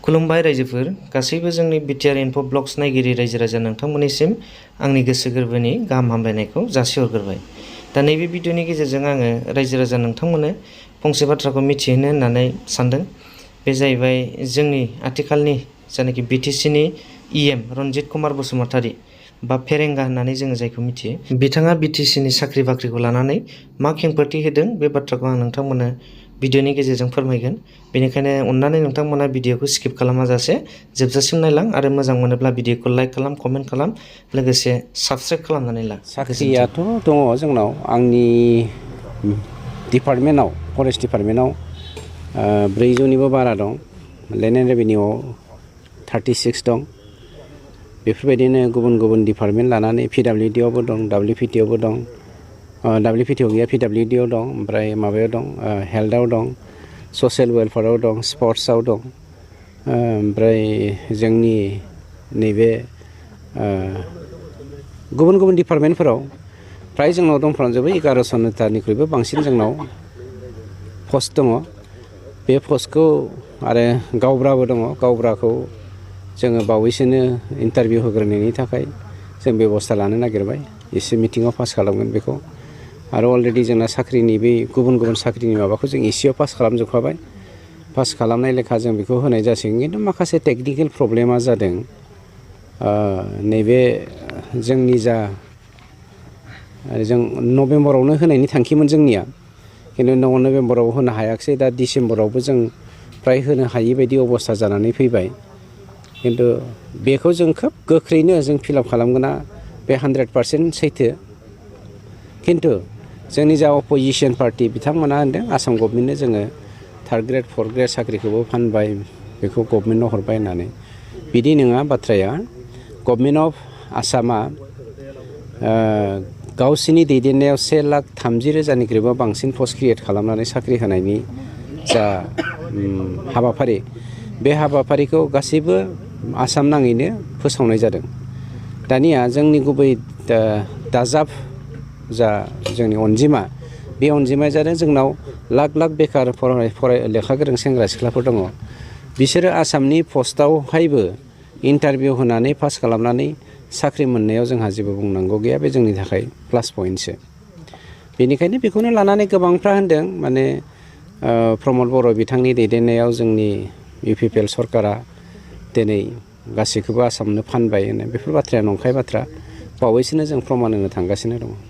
खुलुमबाय रायजोफोर गासैबो जोंनि बिटिआर इनफ' ब्लग्स नायगिरि रायजो राजा नोंथांमोननिसिम आंनि गोसो गोरबोनि गाहाम हामलायनायखौ जासिहरग्रोबाय। दा नैबे भिडिअनि गेजेरजों आङो रायजो राजा नोंथांमोननो फंसे बाथ्राखौ मिथिहोनो होननानै सानदों। बे जाहैबाय जोंनि आथिखालनि जायनाखि बिटिसिनि इएम रन्जित कुमार बसुमतारी बा फेरेंगा होननानै जोङो जायखौ मिथियो, बिथाङा बिटिसिनि साख्रि बाख्रिखौ लानानै मा खेंफोरथि होदों बे बाथ्राखौ आं नोंथांमोननो भिडिअनि गेजेरजों फोरमायगोन। बेनिखायनो अन्नानै नोंथांमोना भिडिअखौ स्किप खालामाजासे जोबजासिम नायलां आरो मोजां मोनोब्ला भिडिअखौ लाइक खालाम, कमेन्ट खालाम, लोगोसे साबस्क्राइब खालामनानै ला। साख्रियाथ' दङ जोंनाव, आंनि डिपार्टमेन्टआव फरेस्ट डिपार्टमेन्टआव 400निबो बारा दं। लेन्ड एन्ड रेभिनिउआव 36 दं। बेफोरबायदिनो गुबुन गुबुन डिपार्टमेन्ट लानानै पिडब्लिउडिआवबो दं, डब्लिउपिटिआवबो दं। डब्लिउपिटिआव गैया, पिडब्लिउडिआव दं, ओमफ्राय माबायाव दं, हेल्थआव दं, ससियेल वेलफेयाराव दं, स्पर्ट्सआव दं। ओमफ्राय जोंनि नैबे गुबुन गुबुन डिपार्टमेन्टफोराव फ्राय जोंनाव दंफ्रामजोबो 1100थानिख्रुइबो बांसिन जोंनाव पस्ट दङ। बे पस्टखौ आरो गावब्राबो दङ। गावब्राखौ जोङो बावैसोनो इन्टारभिउ होग्रोनायनि थाखाय जों बेब'स्था लानो नागिरबाय। एसे मिटिङाव पास खालामगोन बेखौ। आरो अलरेडि जोंना साख्रिनि बै गुबुन गुबुन साख्रिनि माबाखौ जों एसेयाव पास खालामजोबखाबाय। पास खालामनाय लेखा जों बेखौ होनाय जासिगोन। खिन्थु माखासे टेकनिकेल प्रब्लेमा जादों। नैबे जोंनि जा जों नभेम्बरावनो होनायनि थांखिमोन जोंनिया, खिन्थु नभेम्बराव होनो हायाखिसै। दा डिसेम्बरावबो जों फ्राय होनो हायि बायदि अबस्था जानानै फैबाय। खिन्थु बेखौ जों खोब गोख्रैनो जों फिलआप खालामगोना बे 100% सैथो। खिन्थु जोंनि जा अपोजिसन पार्टि बिथांमोना होनदों आसाम गभमेन्टनो जोङो 3rd ग्रेड 4th ग्रेड साख्रिखौबो फानबाय, बेखौ गभमेन्टनो हरबाय होननानै। बिदि नङा बाथ्राया। गभमेन्ट अफ आसामा गावसिनि दैदेननायाव 1,30,000निख्रुइबो बांसिन पस्ट क्रिएट खालामनानै साख्रि होनायनि जा हाबाफारि, बे हाबाफारिखौ गासैबो आसाम नाङैनो फोसावनाय जादों। दानिया जोंनि गुबै दाजाब जा जोंनि अनजिमा, बे अनजिमाया जादों जोंनाव लाख लाख बेखार लेखा गोरों सेंग्रा सिख्लाफोर दङ। बिसोरो आसामनि पस्टआवहायबो इन्टारभिउ होनानै पास खालामनानै साख्रि मोननायाव जोंहा जेबो बुंनांगौ गैया। बे जोंनि थाखाय प्लास पइन्टसो। बेनिखायनो बेखौनो लानानै गोबांफ्रा होनदों, माने प्रमद बर' बिथांनि दैदेननायाव जोंनि UPPL सरकारा दिनै गासैखौबो आसामनो फानबाय होनो। बेफोर बाथ्राया नंखाय बाथ्रा। बावैसोनो जों प्रमान होनो थांगासिनो दङ।